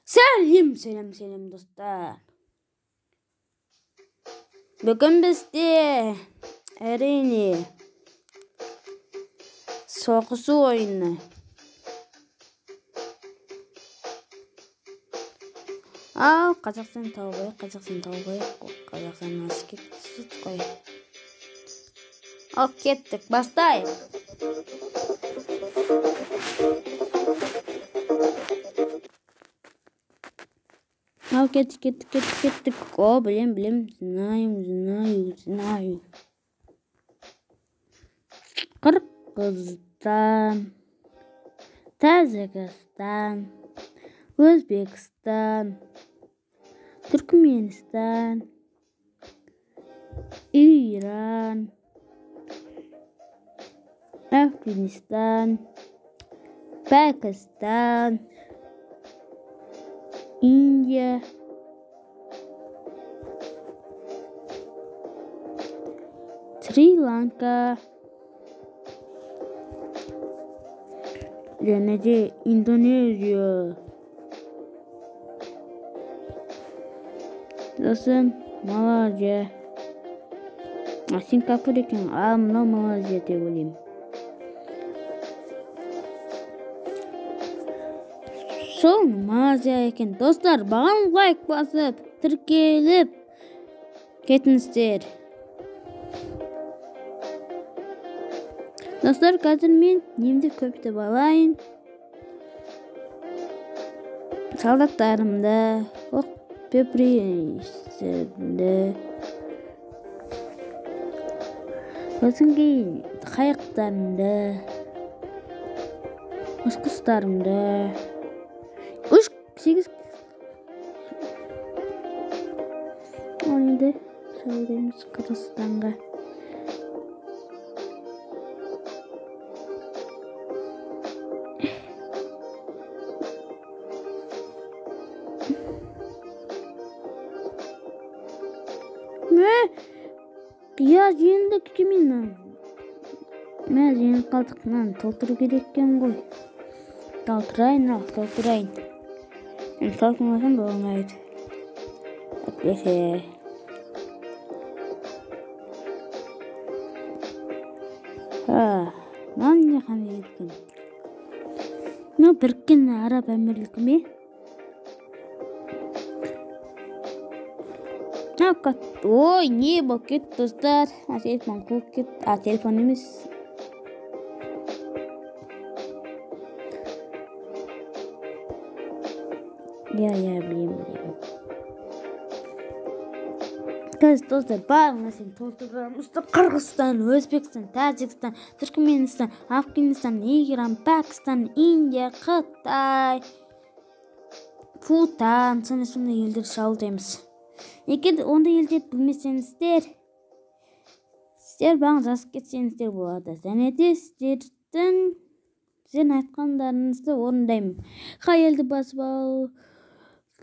Сәлем, сәлем, сәлем достар. Бүгін бізде әрине соғысу ойыны. Ал Қазақстан тауып алайық, Қазақстан тауып алайық. Қазақстан асып кетті қой. Ал кеттік, бастайық. Ал кеттік, кеттік, кеттік, кеттік. О, білем, білем, знаю, знаю, знаю. Қырғызстан, Тәжікстан, Өзбекстан, Түркменстан, Иран, Афганистан, Пәкістан, Индия, Шри-Ланка, және де Индонезия. Сосын Малайзия. Сингапур екен, ал мынау Малайзия деп ойлаймын. Сол Малайзия екен. Достар, маған лайк басып, тіркеліп кетіңіздер. Достар, қазір мен немді көбейтіп алайын. Солдаттарымды, оқ пепрестерімді. Сосын кейін қайықтарымды, ұшқыштарымды. 3, 8. Ал енді шабуылдаймыз Қырғызстанға. Я жеңдік екен. Мә, жеңіп қалдық. Мынаны толтыру керек екен ғой. Толтырайын, ал, толтырайын. Енді толтырмасам болмайды. Әйтпесе. Мынау не қандай ел екен? Мынау Біріккен Араб Әмірлігі ме? Ой, не болып кетті, достар? Телефон қуып кетті. Телефон емес. Иә, иә, білемін, білемін. Қазір, достар, барлық нәрсені толтырамыз. Қырғызстан, Өзбекстан, Тәжікстан, Түркменстан, Афганистан, Иран, Пәкістан, Индия, Қытай, Бутан, сондай елдер шабуылдаймыз. Егер ондай елдерді білмесеңіздер, сіздер маған жазып кетсеңіздер болады. Және де сіздердің айтқандарыңызды орындаймын. Қай елді басып ал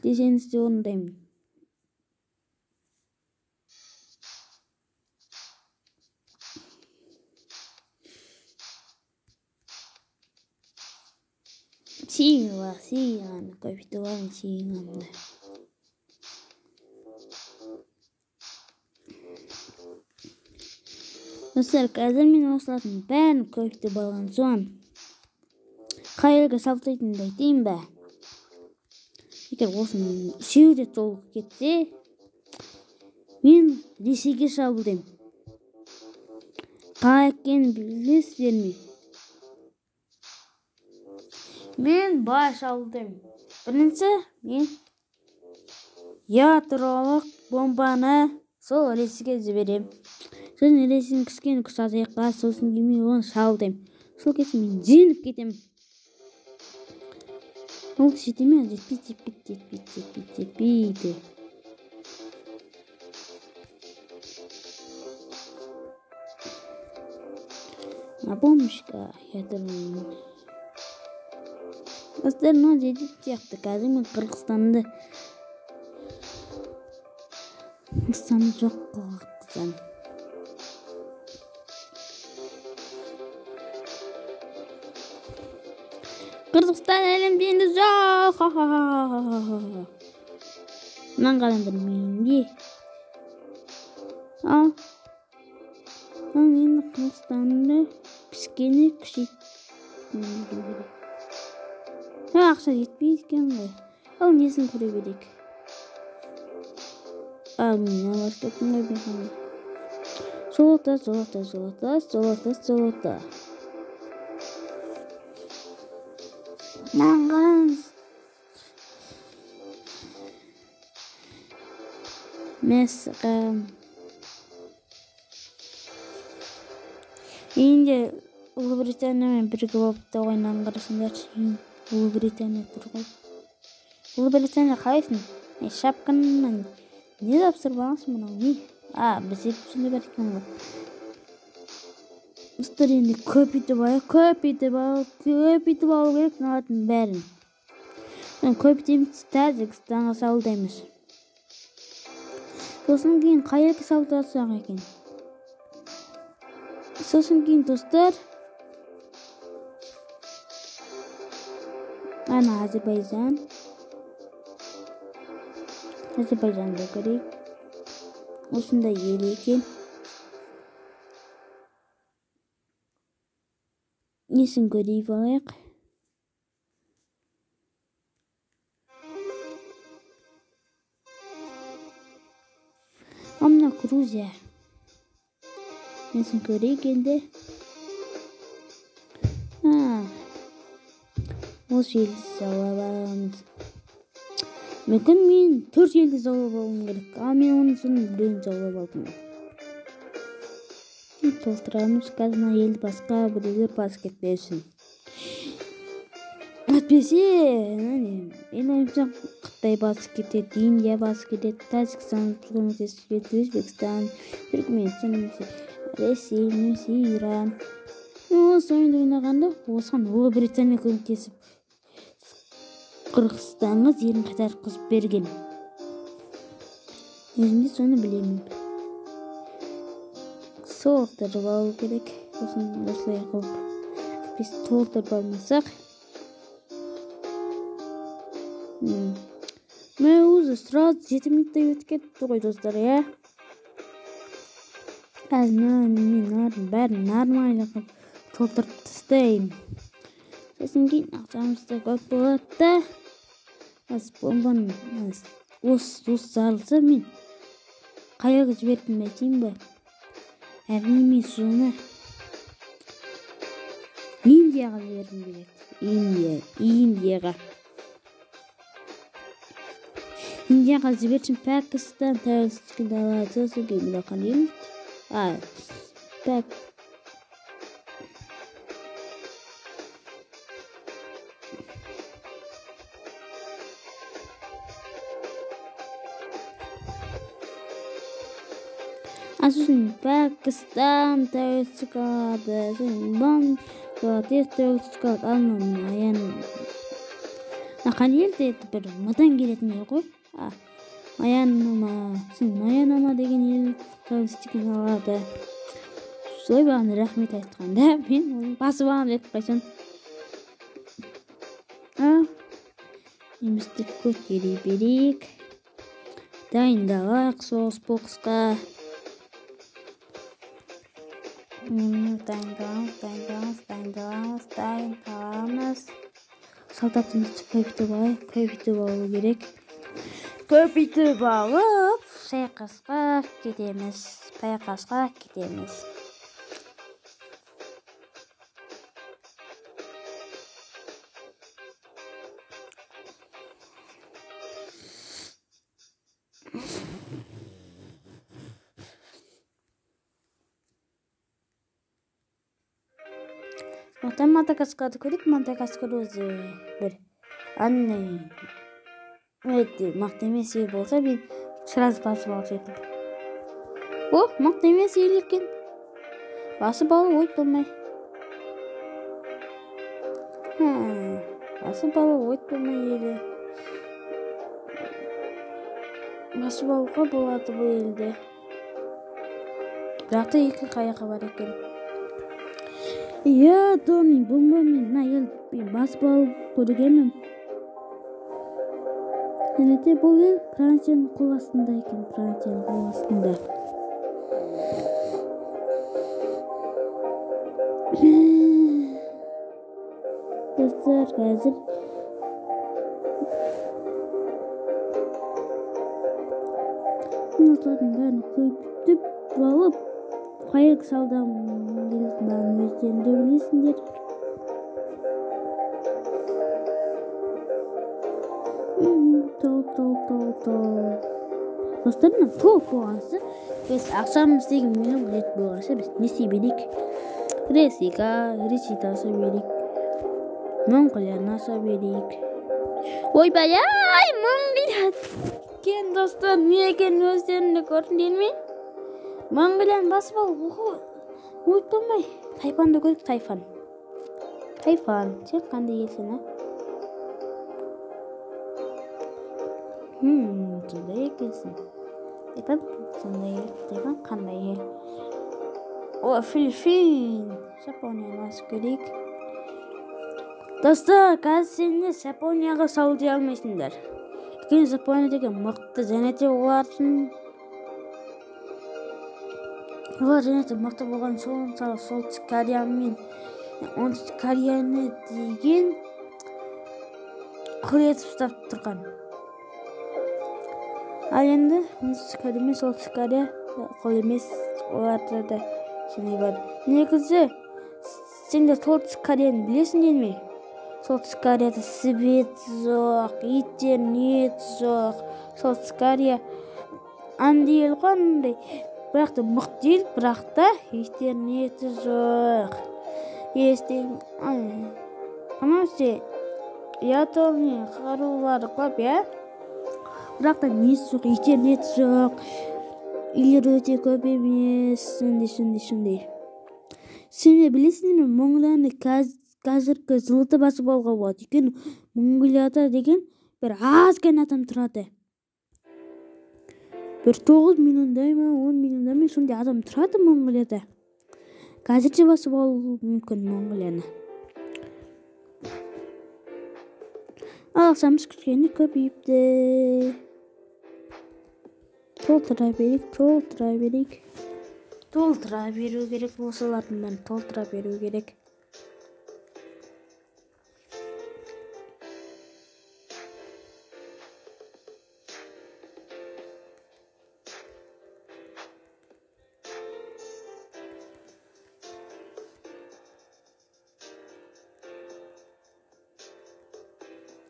десеңіз де орындаймын. Сила, силаны көбейтіп алайын, силамды. Достар, қазір мен осылардың бәрін көбейтіп алған соң қай елге шабуылдайтынымды айтайын ба? Егер осының үшеуі де толық кетсе, мен Ресейге шабуылдаймын. Қалай екенін білесіздер ме? Мен былай шабуылдаймын. Бірінші, мен ядролық бомбаны сол Ресейге жіберемін. Сосын Ресейдің кішкене күші азайып қалады, сосын кейін мен оны шабуылдаймын. Сол кезде мен жеңіп кетемін. Ол жете ме? Жетпейді, жетпейді, жетпейді, жетпейді, жетпейді. На помощь-ка, ядерный. Достар, мынау жететін сияқты. Қазір мен Қырғызстанды жоқ қылғызамын. Қырғызстан әлемде енді жоқ. Ха-ха-ха-ха-ха-ха. Мынаны қараңдар менде. Ал. Ал енді Қырғызстанды кішкене күшейту керек. Ақша жетпейді екен ғой. Ал несін көре берейік. Ал мен басып кеттім ғой мен. Золото, золото, золото, золото, золото. Мынаны қараңыз. Мәссаған. Енді Ұлыбританиямен бірге болыпты ғой, мынаны қарасаңдаршы. Ұлыбритания тұр ғой. Ұлыбритания қалайсың? Шапкаңнан не жапсырып алғансың мынау не? А, бізде сондай бар екен ғой. Достар, енді көбейтіп алайық, көбейтіп алып, көбейтіп алу керек мыналардың бәрін. Көбейтеміз, Тәжікстанға салдаймыз. Сосын кейін қай жерге салдырсақ екен? Сосын кейін достар, ана Әзербайжан. Әзербайжанды көрейік. Осындай ел екен. Несін көрейік алайық. Мына Грузия. Несін көрейік енді. Осы елді жаулап аламыз. Мүмкін мен 4 елді жаулап алуым керек. Ал мен оның соның біреуін жаулап алдым. Толтырамыз. Қазір мына елді басқа біреулер басып кетпесін. Әйтпесе, мен ойымша Қытай басып кетеді, Индия басып кетеді, Тәжікстан көмектесіп кетеді, Өзбекстан, Түркменстан немесе Ресей немесе Иран. Осы ойынды ойнағанда осыған Ұлыбритания көмектесіп Қырғызстанға жерін қайтарғызып берген. Өзім де соны білемін. Толтырып алу керек. Сосын осылай қылып біз толтырып алмасақ. Мә, өзі сразу 7 минуттай өтіп кетті ғой достар, иә? Қазір мен бәрін нормально қылып толтырып тастаймын. Сосын кейін ақшамыз да көп болады да. Аз бомбаны осы жарылса мен қай жерге жібертімді айтайын ба? Әрине мен соны Индияға жібергім келеді. Индияға. Индияға жіберсем Пәкістан тәуелсіздігін алады. Сосын кейін мына қандай ел? Сосын Пәкістан тәуелсіздік алады, сосын Бангладеш тәуелсіздік алады. Ал мына қандай ел деді, бір мыдан келетін ел ғой. Маянама, сосын Маянама деген ел тәуелсіздігін алады. Солай маған рахмет айтқанда мен оны басып аламын деп қайсан. Немісті көтере берейік. Дайындалайық соғыс боксқа. Дайындаламыз, дайындаламыз, дайындаламыз, дайындаламыз. Солдатымызды көбейтіп алайық, көбейтіп алу керек. Көбейтіп алып, шайқасқа кетеміз, шайқасқа кетеміз. Одан Мадагаскарды көрейік. Мадагаскар өзі бір андай өте мықты емес ел болса, мен сразу басып алып едім. О, мықты емес ел екен. Басып алу ой болмай. Басып алу ой болмай елі. Басып алуға болады бұл елді. Бірақ та екі қайығы бар екен. Иә, Тони, бомбамен мына елді мен басып алып көргенмін. Және де бұл ел Францияның қол астында екен, Францияның қол астында. Достар, қазір осылардың бәрін көбейтіп алып, қайық салдам келетін бәрін өздерің де білесіңдер. Тол, тол, тол, тол. Достар, мына толық болғансы, біз ақшамыз деген миллион жетіп болғанша біз не істей берейік? Ресейге, Ресейді аша берейік. Моңғолияны аша берейік. Ойбай, ай, Моңғолия екен, достар, не екенін өздерің де көрдіңдер ме? Моңғолияны басып ал, ұмытпамай. Тайфанды көрейік, Тайфан. Тайфан, сен қандай елсің, а? Сондай екенсің. Тайфан, сондай ел. Тайфан қандай ел? О, Филиппин. Жапонияны ашып көрейік. Достар, қазір сендер Жапонияға шабуылдай алмайсыңдар. Өйткені Жапония деген мықты, және де олар және де мықты болған сол, мысалы, Солтүстік Корея мен Оңтүстік Кореяны деген құр етіп ұстап тұрған. Ал енді Оңтүстік Корея мен Солтүстік Корея құл емес, оларда да және бар. Негізі сендер Солтүстік Кореяны білесіңдер ме? Солтүстік Кореяда свет жоқ, интернет жоқ. Солтүстік Корея андай ел ғой, андай, бірақ та мықты ел, бірақ та интернеті жоқ. Анау ядерный қарулары көп, иә? Бірақ та несі жоқ, интернет жоқ, үйлер өте көп емес, сондай, сондай, сондай. Сендер білесіңдер ме, Моңғолияны қазіргі жылыта басып алуға болады. Өйткені Моңғолияда деген бір аз ғана адам тұрады. Бір 9 миллиондай ма, 10 миллиондай ма, сондай адам тұрады Моңғолияда. Қазір де басып алу мүмкін Моңғолияны. Ал ақшамыз кішкене көбейіпті. Толтыра берейік, толтыра берейік. Толтыра беру керек, осылардың бәрін толтыра беру керек.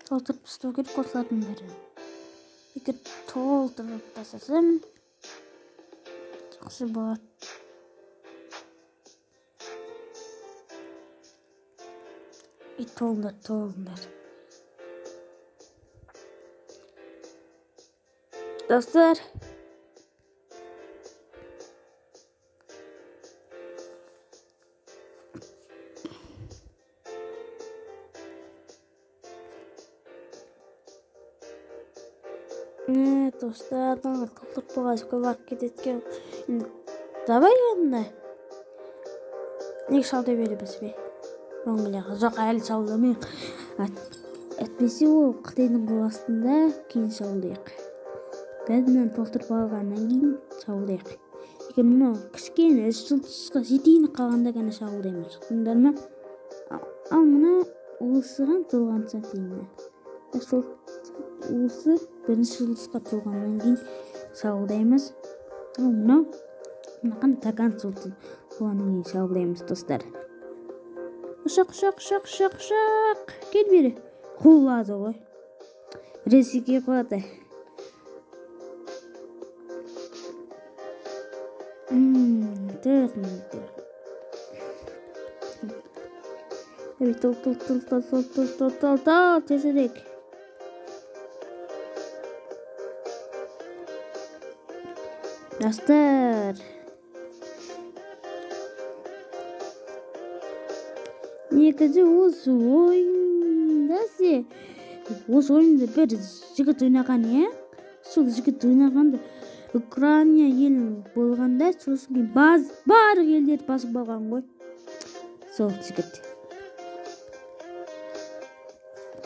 Толтырып тастау керек осылардың бәрін. Егер толтырып тастасам, жақсы болады. И толыңдар, толыңдар. Достар, достар, толтырып болған көп уақыт кетеді екен. Енді давай енді неге шабуылдай береміз бе Моңғолияға? Жоқ, әлі шабуылдамайық. Әйтпесе ол Қытайдың қол астында, кейін шабуылдайық. Қазір мынаны толтырып алғаннан кейін шабуылдайық. Егер мынау кішкене үш жұлдызға жетейін қалғанда ғана шабуылдаймыз. Шықтыңдар ма? Ал мына осыған толғанша деймін. Сол осы бірінші жұлдызға толғаннан кейін шабуылдаймыз. Ал мынау мынаған таган жұлдызы толғаннан кейін шабуылдаймыз, достар. Ұшақ, ұшақ, ұшақ, ұшақ, ұшақ. Кел бері. Құлады ғой. Ресейге құлады. 4 минут. Тол, тол, тол, тол, тол, тол, тол, тол, тол, тезірек. Достар, негізі осы ойында осы ойынды бір жігіт ойнаған, иә? Сол жігіт ойнағанда Украина елі болғанда, сосын кейін барлық елдерді басып алған ғой. Сол жігіт.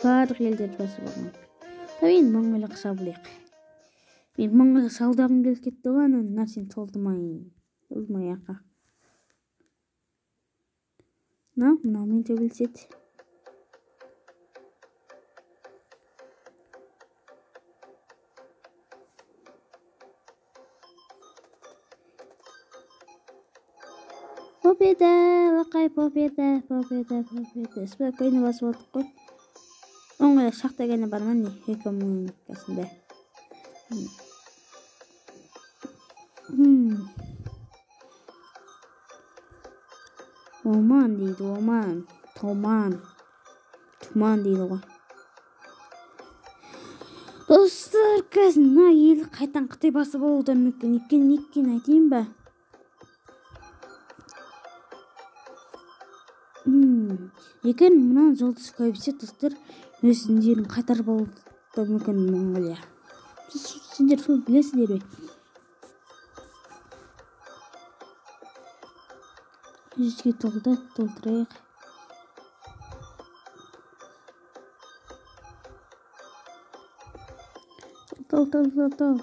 Барлық елдерді басып алған. Давай енді Моңғолияға шабылайық. Мен Моңғолия шабуылдағым келіп кетті ғой, ана нәрсені толтырмай ақ. Мынаумен төбелеседі. Победа, лақай, победа, победа, победа. Спокойно басып алдық қой. Оңғай шахта гәне бар ма не? Экономикасында. Оман дейді, Оман. Томан. Тұман дейді ғой. Достар, қазір мына елді қайтадан Қытай басып алуы да мүмкін. Өйткені айтайын ба? Егер мына жұлдыз көбейсе, достар, өзінің жерін қайтарып алуы да мүмкін Моңғолия. Сендер соны білесіздер ме? 100-ге толды, толтырайық. Тол, тол, тол, тол.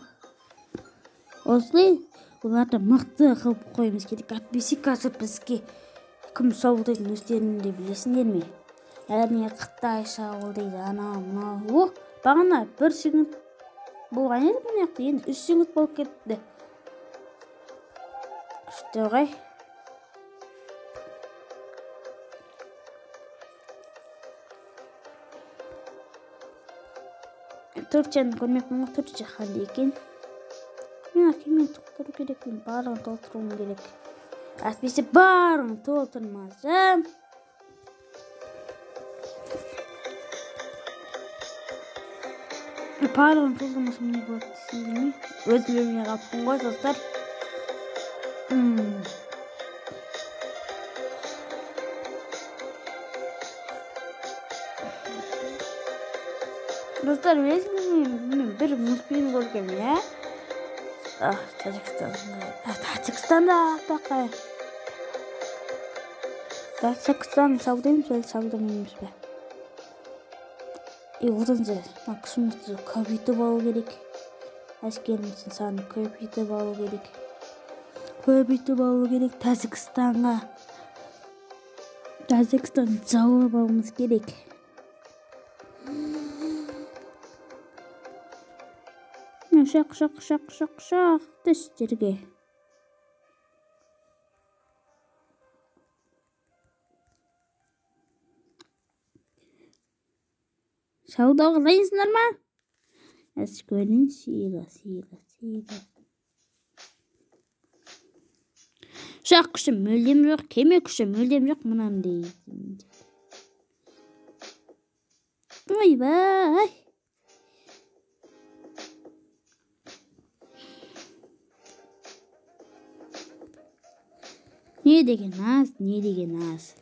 Осылай оларды мықты қылып қоюымыз керек. Әйтпесе қазір бізге кім шабуылдайтынын өздерің де білесіңдер ме? Әрине Қытай шабуылдайды, анау мынау. О, бағана 1 секунд болған еді мына жақта, енді 3 секунд болып кетті. Күшті ғой. Түркияны көрмеппін ғой, Түркия қандай екен? Мен әкеммен толтыру керек, мен барлығын толтыруым керек. Әйтпесе барлығын толтырмасам. Барлығын толтырмасам не болады дейсіңдер ме? Өзім білмей қалыппын ғой, достар. Достар, білесіңдер ме, мен бір мультфильм көргенмін, иә? Тәжікстан. Тәжікстанда атақай. Тәжікстан шабуылдаймыз бе, шабуылдамаймыз бе? Одан да мына күшімізді көбейтіп алу керек. Әскеріміздің санын көбейтіп алу керек. Көбейтіп алу керек Тәжікстанға. Тәжікстан жаулап алуымыз керек. Шақ, шақ, шақ, шақ, шақ, түс жерге. Шабуылдауға дайынсыңдар ма? Әз көрін, сила, сила, сила. Ұшақ күші мүлдем жоқ, кеме күші мүлдем жоқ, мынандай. Ойбай! Не деген аз, не деген аз.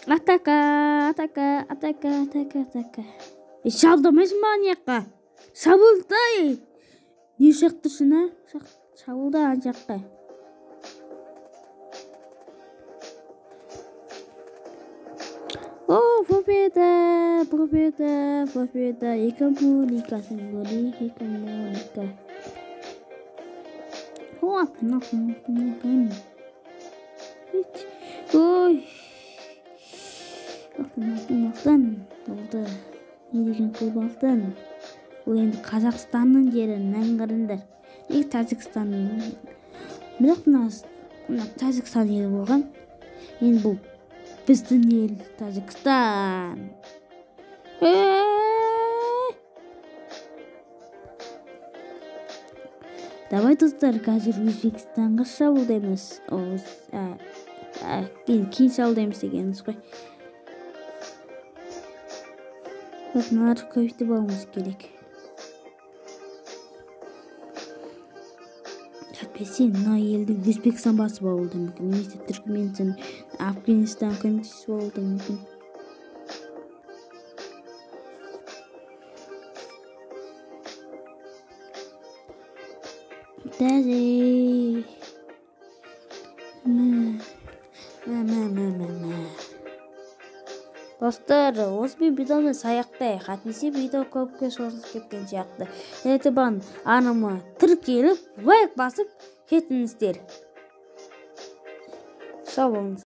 Атака, атака, атака, атака, атака. Шабуылдамайсың ба ана жаққа? Шабуылдай! Не ұшақ тұрсың, а? Шабуылда ана жаққа. О, победа, победа, победа. Экономикасын көрейік, экономика. О, алтын, алтын, алтын, алтын. Ой. Алтын, алтын, алтын. Болды. Не деген көп алтын. Бұл енді Қазақстанның жері, нәңгіріңдер. Неге Тәжікстан? Бірақ мына Тәжікстан елі болған. Енді бұл біздің ел, Тәжікстан. Давай, достар, қазір Өзбекстанға шабуылдаймыз. Кейін шабуылдаймыз дегеніміз ғой. Мыналарды көбейтіп алуымыз керек. Әйтпесе мына елді Өзбекстан басып алуы да мүмкін, немесе Түркменстан, Афганистан көмектесіп алуы да мүмкін. Daddy. Мә, мә, мә, мә, мә. Достар, осымен видеоны аяқтайық. Әйтпесе видео көпке созылып кеткен сияқты. Және маған арнама тіркеліп, лайк басып кетіңіздер. Сау болыңыз.